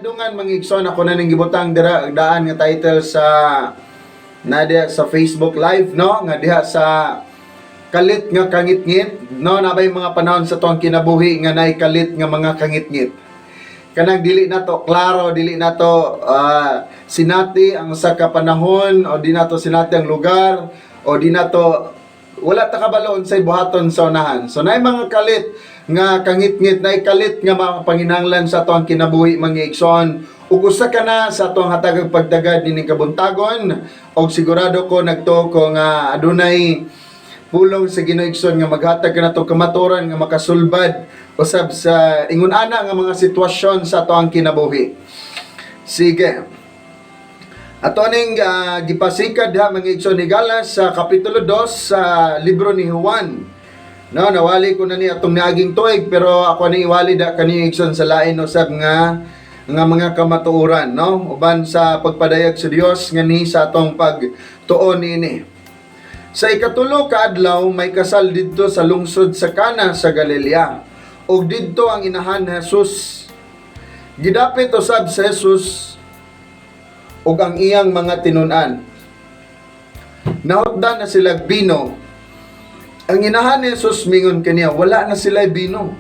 Kalandungan, mga igsoon, ako na ning gibutang dira daan nga title sa na diha sa Facebook Live, no, nga diha sa kalit nga kangitngit, no? Nabay mga panahon sa tuang kinabuhi nga naay kalit nga mga kangitngit, kanang dili nato klaro, dili nato sinati ang sa kapanahon o di nato sinati ang lugar o di nato, wala ta kabalo unsay buhaton sa unahan. So naay mga kalit nga kangitngit, naay kalit nga mga panginahanglan sa atuang kinabuhi, mga igsoon, ug usa ka na sa atuang hatagag pagdagad nining kabuntagon, og sigurado ko, nagtuo ko nga adunay pulong sa Ginoo, igsoon, nga maghatag kanato kamatuoran nga makasulbad usab sa ingon ana nga mga sitwasyon sa atoang kinabuhi. Sige. Ato ning gipasikad ha, mga igsoon higala, sa kapitulo 2 sa libro ni Juan. No, nawali ko na ni atong niaging tuig, pero ako ni iwali da kani, igsoon, sa lain usab nga nga mga kamatuoran, no, uban sa pagpadayag sa Dios nga ni sa atong pagtuon niini. Sa 3 ka adlaw, may kasal didto sa lungsod sa Cana sa Galilea. Ug didto ang inahan ni Jesus. Gidapit usab si Jesus ug ang iyang mga tinun-an. Nahutdan na sila bino. Ang inahan ni Jesus mingon kaniya, "Wala na sila bino."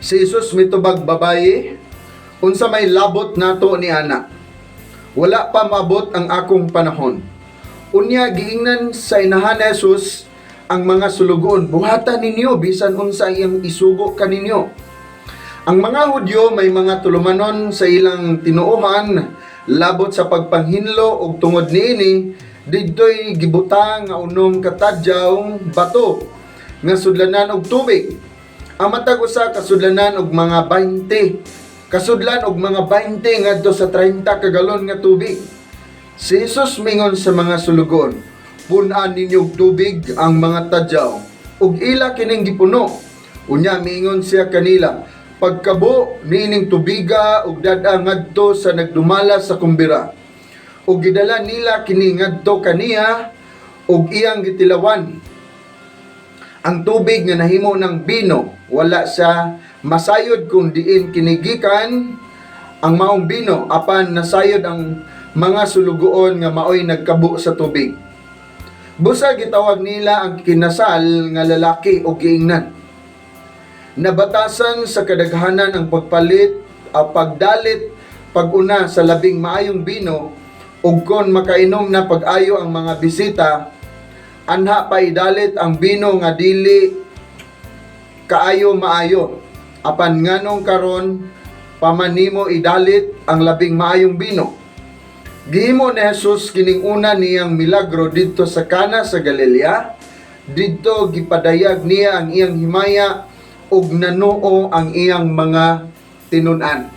Si Jesus mitubag, "Babayi, unsa may labot nato ni ana? Wala pa maabot ang akong panahon." Unya giingnan sa inahan ni Jesus ang mga sulugoon, "Buhatan ninyo bisan unsa iyang isugo kaninyo." Ang mga Hudyo may mga tulumanon sa ilang tinuohan labot sa pagpanghinlo, ug tungod niini didto'y gibutang nga 6 ka tadyaw bato nga sudlanan og tubig. Ang matag usa kasudlanan og mga 20 kasudlan og mga 20 ngadto sa 30 ka galon nga tubig. Si Jesus mingon sa mga sulugoon, "Pun-an ninyo og tubig ang mga tadyaw." Ug ila kining gipuno. Unya miingon siya kanila, "Pagkabo niining tubiga ug dad-a ngadto sa nagdumala sa kumbira." Ug gidala nila kini ngadto kaniya ug iyang gitilawan ang tubig nga nahimo ng bino. Wala siya masayod kung diin kinigikan ang maong bino, apan nasayod ang mga sulugoon nga maoy nagkabo sa tubig. Busa gitawag nila ang kinasal nga lalaki o giingnan. Nabatasan sa kadaghanan ang pagpalit o pagdalit pag-una sa labing maayong bino, ug kon makainom na pag-ayo ang mga bisita, anha pa idalit ang bino nga dili kaayo maayo. Apan nganong karon pa man nimo idalit ang labing maayong bino? Gihimo ni Jesus kining una niyang milagro didto sa Cana sa Galilea. Didto gipadayag niya ang iyang himaya ug nanuo ang iyang mga tinun-an.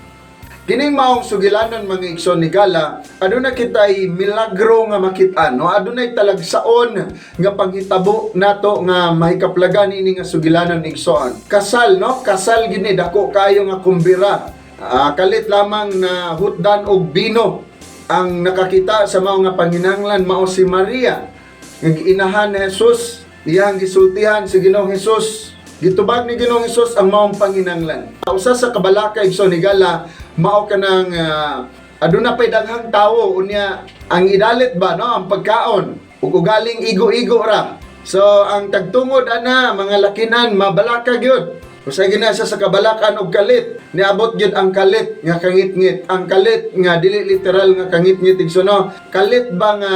Kining maong sugilanon, mga igsoon higala, aduna kitay milagro nga makit-an, no? Adunay talagsaon nga panghitabo nato nga mahikaplagan ini nga sugilanon, igsoon. Kasal, no? Kasal gini, dako kayo nga kumbira. Kalit lamang na hutdan og bino. Ang nakakita sa mao nga panginahanglan mao si Maria nga giinahan ni Jesus, iyang gisultihan si Ginoong Hesus. Gitubag ni Ginoong Hesus ang maong panginahanglan. Usa sa kabalaka, igsoon higala, mao kanang aduna pay daghang tawo, unya ang idalit ba, no, ang pagkaon ug ugaling igo-igo ra. So ang tagtungod ana mga lakinan, mabalaka gyud. Usay gina siya sa kabalakan og kalit. Niabot gyud ang kalit nga kangitngit. Ang kalit nga dili literal nga kangitngit, igsoon, no. Kalit ba nga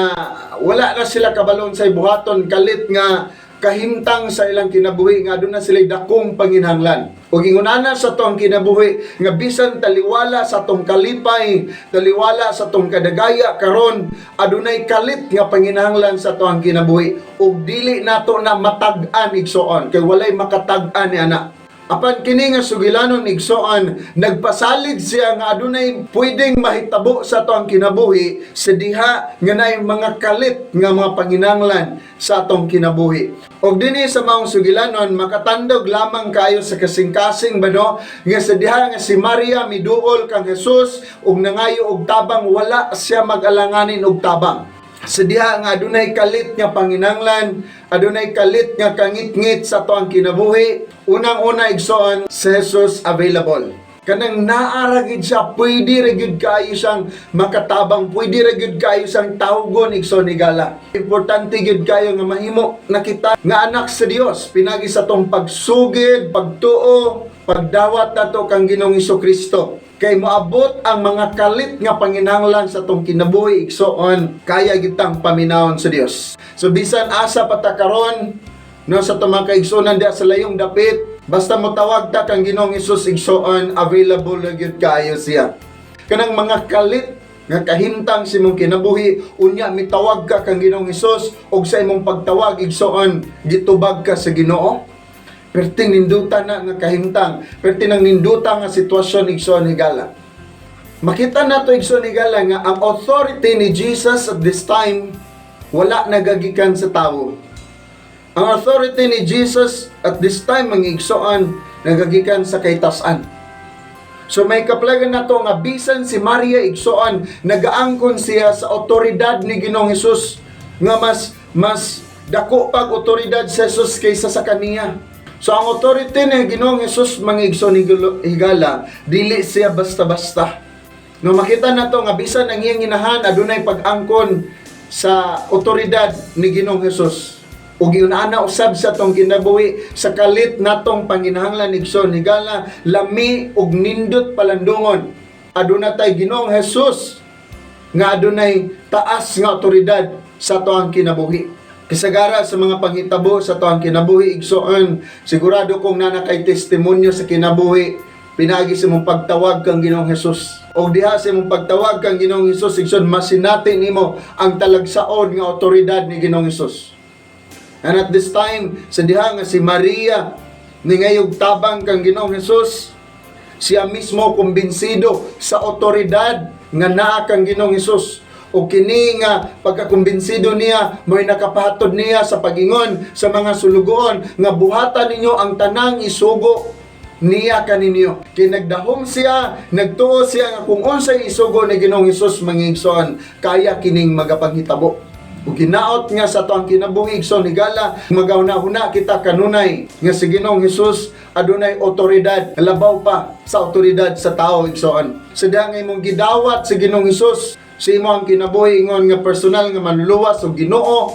wala na sila kabalon sa buhaton, kalit nga kahimtang sa ilang kinabuhi nga aduna sila dakong panginhanglan. Ug ingonana sa atong kinabuhi nga bisan taliwala sa atong kalipay, taliwala sa atong kadagaya karon, adunay kalit nga panginahanglan sa atong kinabuhi ug dili nato na matag-an, igsoon, kay walay makatag-an ni ana. Apan kini nga sugilanon, igsoon, nagpasalig siya nga adunay pwedeng mahitabo sa atong kinabuhi sa diha nga naay mga kalit nga mga panginahanglan sa atong kinabuhi. Og dinhi sa maong sugilanon, makatandog lamang kayo sa kasing-kasing ba, no, nga sa diha nga si Maria miduol kang Jesus ug nangayo og tabang, wala siya mag-alanganin og tabang. Sa diha nga adunay kalit nga panginahanglan, adunay kalit nga kangitngit sa atoang kinabuhi, unang-una, igsoon, si Jesus available. Kanang naa ra gid siya, pwede ra gyud kaayo siyang makatabang, pwede ra gyud kaayo siyang tawgon, igsoon higala. Importante gyud kayo nga mahimo nakita nga anak sa Dios pinagi sa tong pagsugid, pagtuo, pagdawat nato kang Ginoong Kristo. Kay moabot ang mga kalit nga panginahanglan sa tong kinabuhi, igsoon, kaya gitang paminawon sa Dios. So bisan asa pa ta karon, no, sa atong mga kaigsuonan diha sa layong dapit, basta motawag ta kang Ginoong Hesus, igsoon, available na gyud kaayo siya. Kanang mga kalit nga kahimtang sa imong kinabuhi, unya mitawag ka kang Ginoong Hesus ug sa imong pagtawag, igsoon, gitubag ka sa Ginoo. Perting ninduta na nga kahimtang, perting nang ninduta nga sitwasyon, igsoon higala. Makita nato, igsoon higala, nga ang authority ni Jesus at this time wala nagagikan sa tao. Ang authority ni Jesus at this time, mga igsoon, nagagikan sa kaitasan. So may kaplagan nato nga bisan si Maria, igsoon, nagaangkon siya sa otoridad ni Ginoong Hesus nga mas mas dako pag otoridad sa Jesus kaysa sa kaniya. So ang authority ni Ginoong Hesus, mga igsoon higala, dili siya basta-basta. No, makita nato nga bisan ang iyang inahan adunay pag-angkon sa otoridad ni Ginoong Hesus. Ug giunana usab sa tong kinabuhi sa kalit natong panginahanglan, igsoon higala, lami ug nindot palandungon. Aduna tay Ginoong Hesus nga adunay taas nga otoridad sa atoang kinabuhi. Kasagara sa mga panghitabo sa atoang kinabuhi, igsoon, sigurado kong naa na kay testimonyo sa kinabuhi pinagi sa imong pagtawag kang Ginoong Hesus. Og diha sa imong pagtawag kang Ginoong Hesus, igsoon, masinati nimo ang talagsaon nga otoridad ni Ginoong Hesus. And at this time, sa diha nga si Maria ningayog tabang kang Ginoong Hesus, siya mismo kumbinsido sa otoridad nga naa kang Ginoong Hesus. O kini nga pagkakumbinsido niya mo'y nakapahatod niya sa pagingon sa mga sulugoon nga buhatan ninyo ang tanang isugo niya kaninyo. Kay nagdahom siya, nagtuo siya nga kung unsay isugo ni Ginoong Hesus, mga igsoon, kaya kining magapanghitabo. Ug ginaot nga sa atoang kinabuhi, igsoon higala, magahuna-huna kita kanunay nga si Ginoong Hesus adunay otoridad labaw pa sa otoridad sa tao, igsoon. Sa diha nga imong gidawat si Ginoong Hesus sa imong kinabuhi ingon nga personal nga manluluwas ug Ginoo,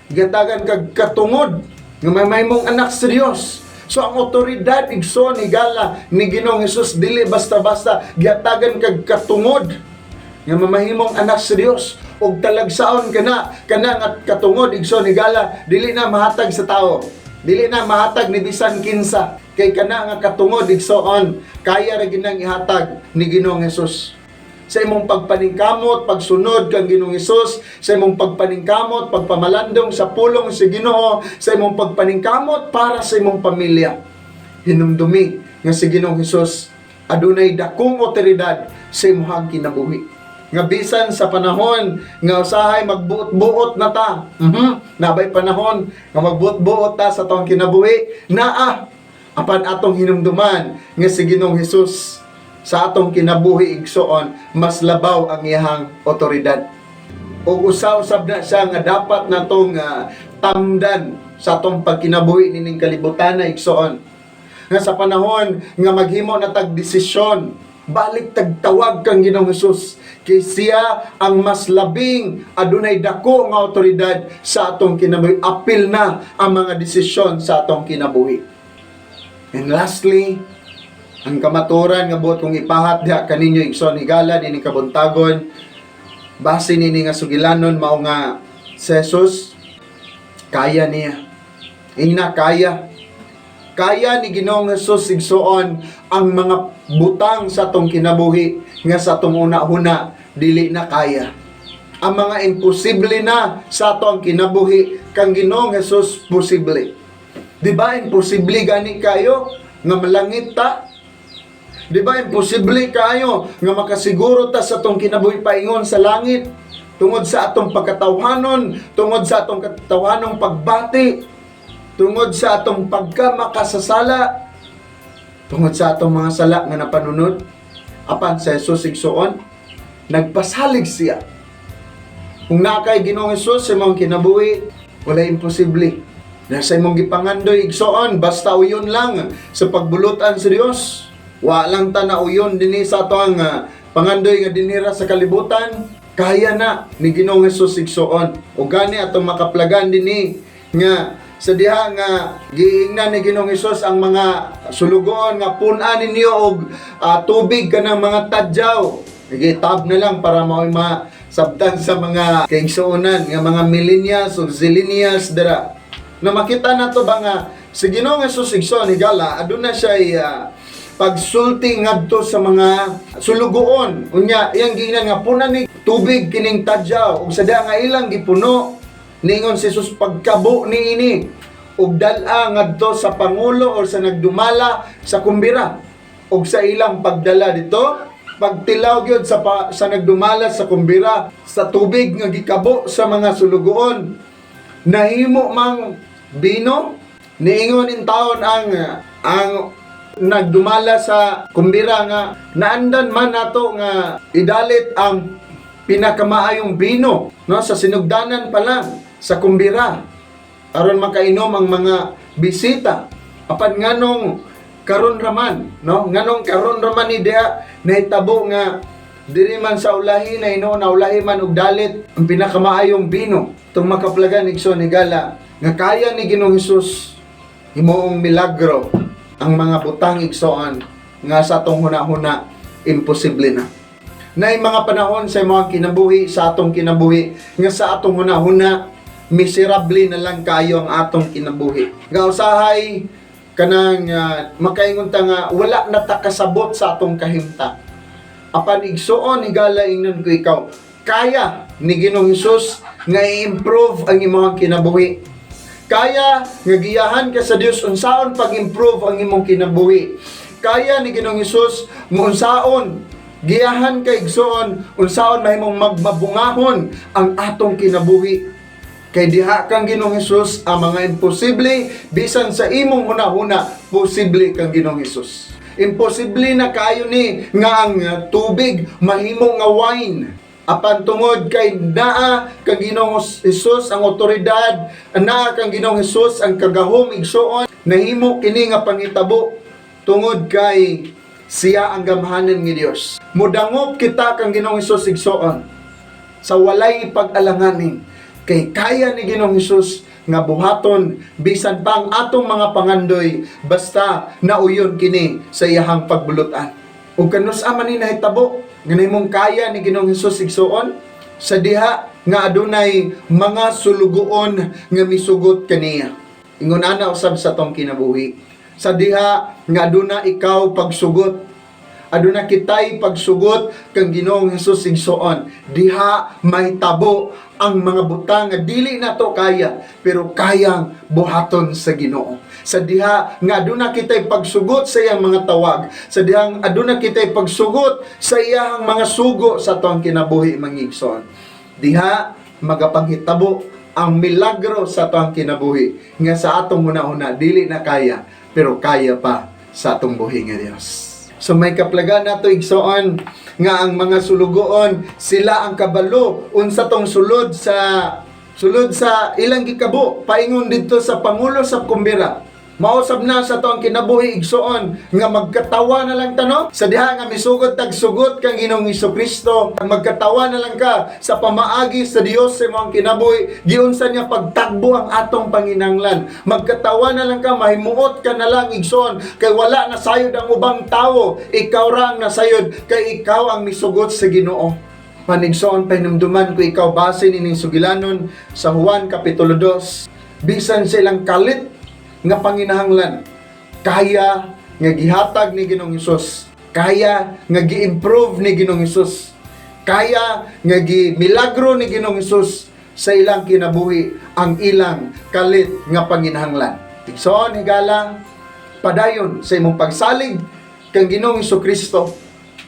gatagan kag katungod nga may mong anak sa Dios. So ang otoridad, igsoon higala, ni Ginoong Hesus dili basta-basta. Gihatagan kag katungod nga mamahimong anak sa Dios ug talagsaon kana kana nga katungod, igsoon higala, dili na mahatag sa tao, dili na mahatag ni bisan kinsa, kay kana nga katungod, igsoon, kaya ra ginang ihatag ni Ginoong Hesus. Sa imong pagpaningkamot pagsunod kang Ginoong Hesus, sa imong pagpaningkamot pagpamalandong sa pulong sa Ginoo, sa imong pagpaningkamot para sa imong pamilya, hinumdumi nga si Ginoong Hesus adunay dakong otoridad sa imong kinabuhi. Nga bisan sa panahon nga usahay magbuot-buot na ta. Nabay panahon nga magbuot-buot ta sa atong kinabuhi, naa apan atong hinumduman nga si Ginoong Hesus sa atong kinabuhi, igsoon, mas labaw ang iyahang otoridad. O usa-usab na siya nga dapat natong tamdan sa atong pagkinabuhi nining kalibutan na, igsoon. Nga sa panahon nga maghimo na tag desisyon, balik tagtawag kang Ginoong Hesus kay siya ang mas labing adunay dako nga otoridad sa atong kinabuhi. Apil na ang mga desisyon sa atong kinabuhi. And lastly, ang kamaturan nga buot kong ipahat diha kaninyo, igsoon higala, dinhi kabuntagon, base nini nga sugilanon, mao nga si Jesus kaya niya. Ingna kaya. Kaya ni Ginoong Hesus, igsoon, ang mga butang sa atong kinabuhi nga sa atong una-una dili na kaya. Ang mga imposible na sa atong kinabuhi, kang Ginoong Hesus posible. Di ba imposible gani kayo nga malangit ta? Di ba imposible kayo nga makasiguro ta sa atong kinabuhi paingon sa langit tungod sa atong pagkatawhanon, tungod sa atong katawhanong pagbati, tungod sa atong pagkamakasasala, tungod sa atong mga sala nga napanunod? Apan sa Jesus, igsoon, nagpasalig siya. Kung naa kay Ginoong Hesus sa imong kinabuhi, wala imposible. Na sa imong gipangandoy, igsoon, basta uyon lang sa pagbulutan sa Dios. Wa lang ta nauyon dinhi sa atoang pangandoy nga dinhi ra sa kalibutan. Kaya na ni Ginoong Hesus, igsoon. O gani atong makaplagan dinhi nga sa diha nga giingnan ni Ginoong Hesus ang mga sulugoon nga pun-a ninyo og tubig kanang mga tadyaw. Sige, tab na lang para mao'y masabtan sa mga kaigsuonan nga mga millennials o zillennials dira. Na makita na to ba nga si Ginoong Hesus, igsoon, higala, aduna siya pagsulti ngadto sa mga sulugoon. Unya iyang giingnan nga pun-a ni tubig kining tadyaw, ug sa diha nga ilang gipuno, ningon si Jesus, "Pagkabo niini ug dal-a ngadto sa pangulo or sa nagdumala sa kumbira." Ug sa ilang pagdala dito, pagtilaw gyud sa nagdumala sa kumbira sa tubig nga gikabo sa mga sulugoon, nahimo mang bino. Niingon in taon ang nagdumala sa kumbira nga naandan man nato nga idalit ang pinakamaayong bino, no, sa sinugdanan pa lang sa kumbira aron makainom ang mga bisita. Apan nganong karon raman, no, nganong karon raman ni diha nahitabo nga diri man sa ulahi na hinuon na ulahi man og dalit ang pinakamaayong bino? Tong makaplagan, igsoon, higala, nga kaya ni Ginoong Hesus himuong milagro ang mga butang, igsoon, nga sa atong huna-huna imposible na. Naay mga panahon sa mga kinabuhi, sa atong kinabuhi, nga sa atong huna-huna miserable na lang kayo ang atong kinabuhi. Nga usahay kanang makaingon ta nga wala na ta kasabot sa atong kahimtang. Apan igsoon, higala, ingnon ko ikaw, kaya ni Ginoong Hesus nga i-improve ang imong kinabuhi. Kaya nga giyahan ka sa Dios unsaon pag-improve ang imong kinabuhi. Kaya ni Ginoong Hesus mo unsaon giyahan ka, igsoon, unsaon mahimong magmabungahon ang atong kinabuhi. Kay diha kang Ginoong Hesus, ang mga imposible bisan sa imong hunahuna, posible kang Ginoong Hesus. Imposible na kayo ni nga ang tubig mahimo nga wine. Apan tungod kay naa kang Ginoong Hesus ang otoridad, naa kang Ginoong Hesus ang kagahom, igsoon, nahimo kini nga pangitabo tungod kay siya ang gamhanan nga Dios. Mudangop kita kang Ginoong Hesus, igsoon, sa walay pag-alanganin kay kaya ni Ginoong Hesus nga buhaton bisan pa ang atong mga pangandoy basta nauyon kini sa iyahang pagbulutan. Ug kanus-a man ni nahitabo nga nahimong kaya ni Ginoong Hesus, igsoon, sa diha nga adunay mga sulugoon nga misugot kaniya. Ingon ana usab sa atong kinabuhi. Sa diha nga aduna ikaw pagsugot, aduna kitay pagsugot kang Ginoong Hesus, igsoon, diha mahitabo ang mga butang nga dili nato kaya pero kayang buhaton sa Ginoo. Sa diha nga aduna kitay pagsugot sa iyang mga tawag, sa dihang aduna kitay pagsugot sa iyang mga sugo sa atong kinabuhi, mga igsoon, diha magapanghitabo ang milagro sa atong kinabuhi nga sa atong huna-huna dili na kaya pero kaya pa sa atong buhi nga Dios. So may kaplagan nato, igsoon, nga ang mga sulugoon, sila ang kabalo unsa tong sulod sa ilang gikabo paingon didto sa pangulo sa kumbira. Mausab na sa atong kinabuhi, igsoon, nga magkatawa na lang ta, no, sa diha nga misugod tag sugot kang Ginoong Kristo. Magkatawa na lang ka sa pamaagi sa Dios sa imong kinabuhi, giunsa niya pagtagbo ang atong panginanglan. Magkatawa na lang ka, mahimuot ka na lang, igsoon, kay wala na sayod ang ubang tawo, ikaw ra ang nasayod kay ikaw ang misugot sa Ginoo. Panigsoon, pahinumduman ko ikaw base nining sugilanon sa Juan Kapitulo 2, bisan silang kalit nga panginahanglan, kaya nga gihatag ni Ginoong Hesus, kaya nga gi-improve ni Ginoong Hesus, kaya nga gi-milagro ni Ginoong Hesus sa ilang kinabuhi ang ilang kalit nga panginahanglan. Igsoon, higala, padayon sa imong pagsalig kang Ginoong Kristo.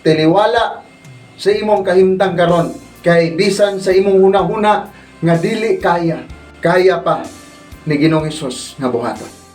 Taliwala sa imong kahimtang karon kay bisan sa imong hunahuna nga dili kaya, kaya pa ni Ginoong Hesus nga buhaton.